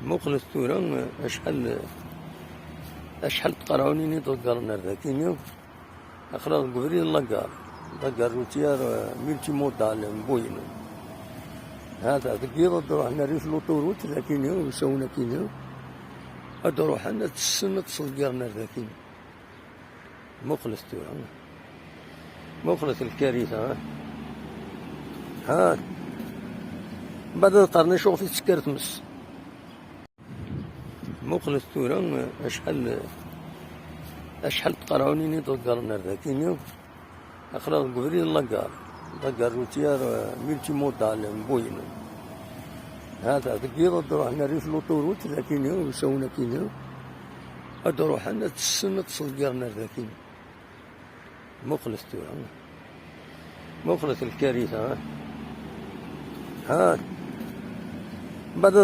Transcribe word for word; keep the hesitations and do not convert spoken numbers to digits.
Muqlet tura acḥal, acḥal n tqerɛunin i d-ḍeggren ar dakini. Aql-aɣ deg ubrid n la gare, la gare routière, euh, multimodale n Buyne. Hada deg yiḍ ad d-ruḥen ar rrif n l'autoroute dakini, usawen akini. Ad d-ruḥen ad tessen ad ttḍeggiren ar dakini. Muqlet tura. Muqlet lkarita, ha? Ha? Mbaɛd ad qqaren acuɣef i tekker tmes. Muqlet tura acḥal, acḥal n tqerɛunin i d-ḍeggren ar dakini. Aql-aɣ deg ubrid n la gare, la gare routière, euh, multimodale n Buyne. Hada deg yiḍ ad d-ruḥen ar rrif n l'autoroute dakini, usawen akini. Ad d-ruḥen ad tessen ad ttḍeggiren ar dakini. Muqlet tura. Muqlet lkarita, ha? Ha? Mbaɛd